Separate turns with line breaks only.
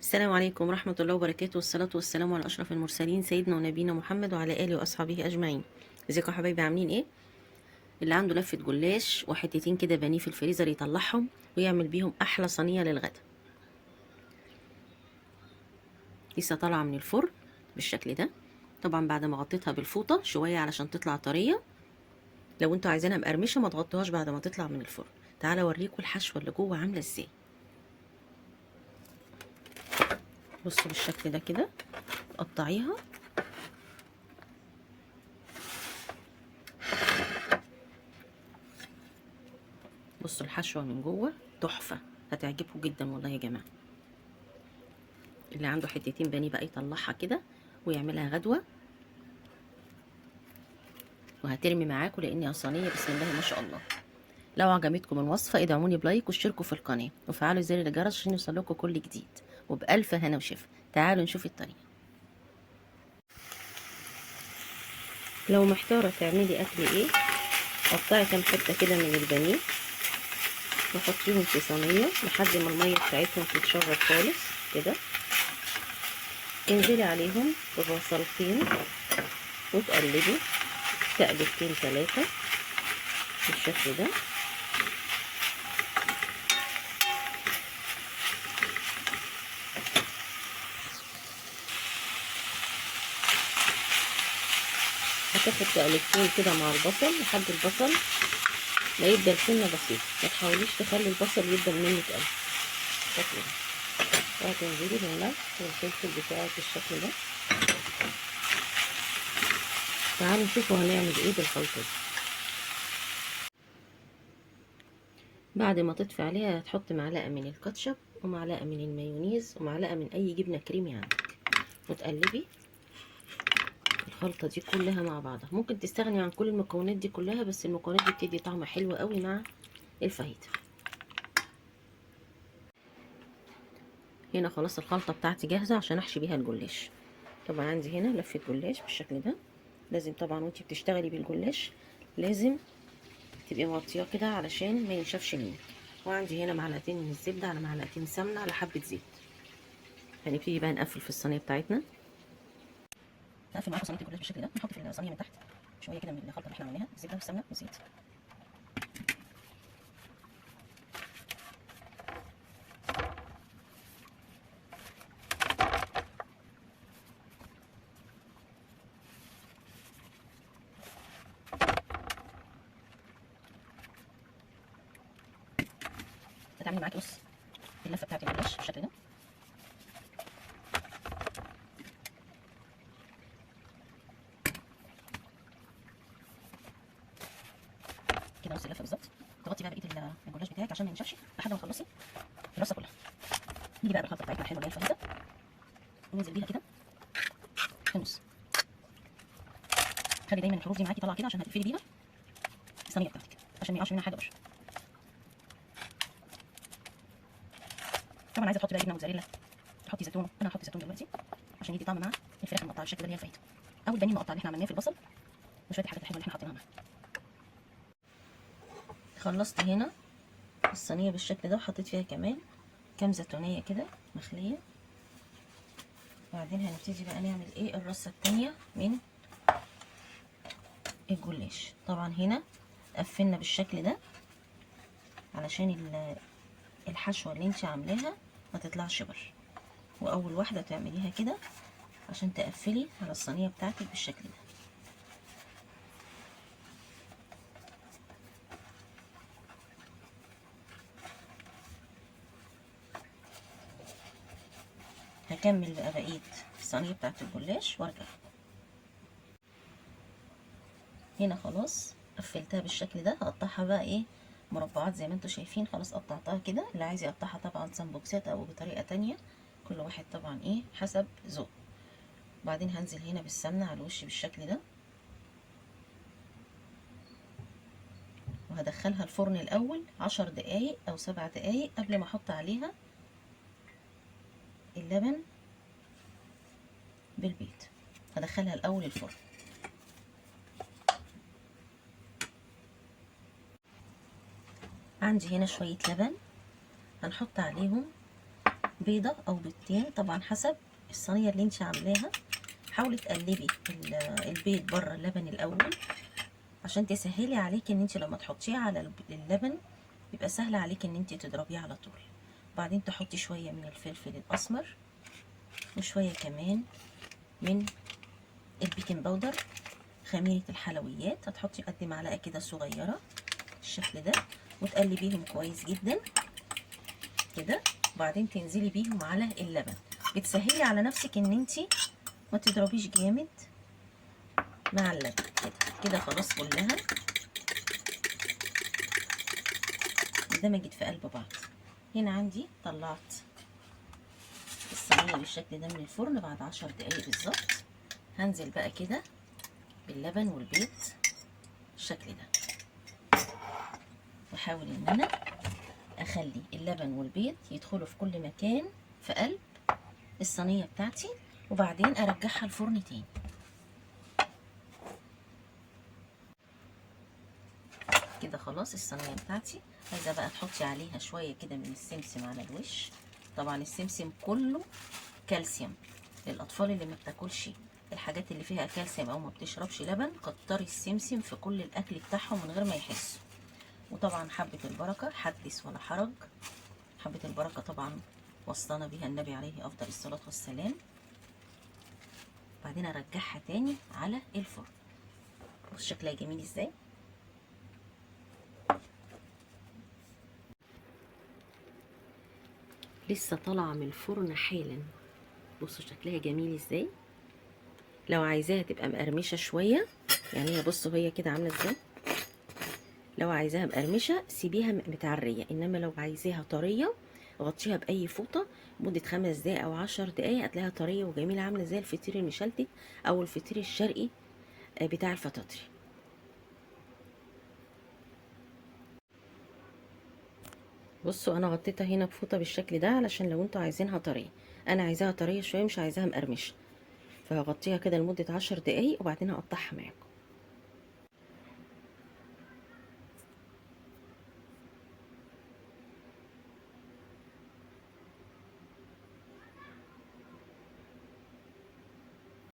السلام عليكم ورحمة الله وبركاته، والصلاة والسلام على أشرف المرسلين سيدنا ونبينا محمد وعلى آله وأصحابه أجمعين. ازيكم يا حبايبي؟ عاملين ايه؟ اللي عنده لفة جلاش وحتتين كده بانيه في الفريزر يطلعهم ويعمل بيهم أحلى صينية للغدا. لسه طالعة من الفرن بالشكل ده، طبعا بعد ما غطيتها بالفوطة شوية علشان تطلع طرية. لو انتوا عايزينها مقرمشة ما تغطوهاش بعد ما تطلع من الفرن. تعالوا اوريكم الحشوة اللي جوه عاملة ازاي. بصوا بالشكل ده كده، قطعيها بصوا الحشوة من جوه تحفة، هتعجبكم جدا والله يا جماعة. اللي عنده حتتين بانيه بقى يطلعها كده ويعملها غدوة، وهترمي معاكم لانها صينية بسم الله ما شاء الله. لو عجبتكم الوصفة ادعموني ب like واشتركوا في القناة وفعلوا زر الجرس عشان يوصلكم كل جديد، وبألف هنا وشفا. تعالوا نشوف الطريقة. لو محتارة تعملي اكل ايه، قطعي كام حتة كده من البانيه وحطيهم في صينية لحد ما المية بتاعتهم تتشرب خالص كده. انزلي عليهم ببصلتين وتقلبي تقلبتين ثلاثة بالشكل ده. هتاخد تقلبتين كده مع البصل لحد البصل ما يبدل سنة بسيطة، ما تحاوليش تخلي البصل يبدل منك قوي بالشكل ده. وهتنزلي بالملح والفلفل بتاعك بالشكل ده. تعالوا نشوفوا هنعمل ايه بالخلطة دي. بعد ما تطفي عليها هتحط معلقة من الكاتشب ومعلقة من المايونيز ومعلقة من اي جبنة كريمي عندك، وتقلبي الخلطة دي كلها مع بعضها. ممكن تستغني عن كل المكونات دي كلها، بس المكونات دي بتدي طعم حلو قوي مع الفاهيتا. هنا خلاص الخلطة بتاعتي جاهزة عشان احشي بيها الجلاش. طبعا عندي هنا لفة جلاش بالشكل ده. لازم طبعا وانتي بتشتغلي بالجلاش لازم تبقي مغطياه كده علشان ما ينشفش منك. وعندي هنا معلقتين من الزبدة على معلقتين سمنة على حبة زيت. هنبتدي بقى نقفل في الصينية بتاعتنا. نقفل معاكم صينية الجلاش بالشكل ده. نحط في الصينية من تحت شوية كده من الخلطة اللي احنا عملناها، الزبدة والسمنة والزيت. هتعملي معاكي نص اللفة بتاعت الجلاش بالشكل ده. كده نص اللفة بالظبط. تغطي بقى بقية الجلاش بتاعك عشان ما ينشفش لحد ما تخلصي الرصه كلها. نيجي بقى بالخلطه بتاعتنا الحلوة اللي هي الفاهيتا، ننزل بيها كده في النص. خلي دايما الحروف دي معاكي طالعه كده عشان هتقفلي بيها الصينية بتاعتك عشان ما يقعش منها حاجة بره. طبعا عايزه تحطي بقى جبنه موتزاريلا، تحطي زيتون. انا هحط زيتون دلوقتي عشان يدي طعم مع الفراخ المقطعة بالشكل ده اللي هي الفاهيتا، او البانيه المقطع اللي احنا عملناه في البصل وشوية الحاجات الحلوة اللي احنا حاطينها معاه. خلصت هنا الصينية بالشكل ده، وحطيت فيها كمان كام زيتونيه كده مخليه. وبعدين هنبتدي بقى نعمل ايه الرصه الثانية من الجلاش. طبعا هنا قفلنا بالشكل ده علشان الحشوه اللي انت عاملاها ما تطلعش بره. واول واحدة تعمليها كده عشان تقفلي على الصينية بتاعتك بالشكل ده. هكمل بقى بقية الصينية بتاعت الجلاش وارجع. هنا خلاص قفلتها بالشكل ده. هقطعها بقى ايه مربعات زي ما انتم شايفين. خلاص قطعتها كده. اللي عايز يقطعها طبعا سمبوكسات او بطريقة تانية، كل واحد طبعا ايه حسب ذوقه. وبعدين هنزل هنا بالسمنه على الوش بالشكل ده، وهدخلها الفرن الاول 10 دقايق او 7 دقايق قبل ما احط عليها اللبن بالبيض. هدخلها الاول الفرن. عندي هنا شوية لبن هنحط عليهم بيض. بيضة او بيضتين طبعا حسب الصينية اللي انت عاملاها. حاولي تقلبي البيض بره اللبن الاول عشان تسهلي عليك ان انت لما تحطيه على اللبن يبقى سهل عليك ان انت تضربيه على طول. بعدين تحطي شوية من الفلفل الاسمر وشوية كمان من ال baking powder، خميره الحلويات، هتحطي قد معلقه كده صغيرة بالشكل ده، وتقلبيهم كويس جدا كده. وبعدين تنزلي بيهم على اللبن. بتسهلي على نفسك ان انتي ما تضربيش جامد مع اللبن كده كده. خلاص كلها اندمجت في قلب بعض. هنا عندي طلعت الصينية بالشكل ده من الفرن بعد 10 دقايق بالظبط. هنزل بقى كده باللبن والبيض بالشكل ده، واحاول ان انا اخلي اللبن والبيض يدخلوا في كل مكان في قلب الصينية بتاعتي، وبعدين ارجعها الفرن تاني. كده خلاص الصينية بتاعتي. عايزه بقى تحطي عليها شوية كده من السمسم على الوش. طبعا السمسم كله كالسيوم، للاطفال اللي ما بتاكلش الحاجات اللي فيها كالسيوم او ما بتشربش لبن، كتري السمسم في كل الاكل بتاعهم من غير ما يحسوا. وطبعا حبه البركة حدث ولا حرج، حبه البركة طبعا وصانا بيها النبي عليه افضل الصلاة والسلام. بعدين ارجعها تاني على الفرن. بص شكلها جميل ازاي. لسه طالعه من الفرن حالا، بصوا شكلها جميل ازاي. لو عايزاها تبقى مقرمشه شوية، يعني هي بصوا هي كده عامله ازاي. لو عايزاها مقرمشه سيبيها متعريه، انما لو عايزاها طرية غطيها باي فوطه مده 5 دقايق او 10 دقايق، هتلاقيها طرية وجميلة، عامله زي الفطير المشلتت او الفطير الشرقي بتاع الفطاطري. بصوا انا غطيتها هنا بفوطه بالشكل ده علشان لو انتوا عايزينها طرية، انا عايزاها طرية شوية مش عايزاها مقرمشه، فهغطيها كده لمدة 10 دقايق وبعدين هقطعها معاكم.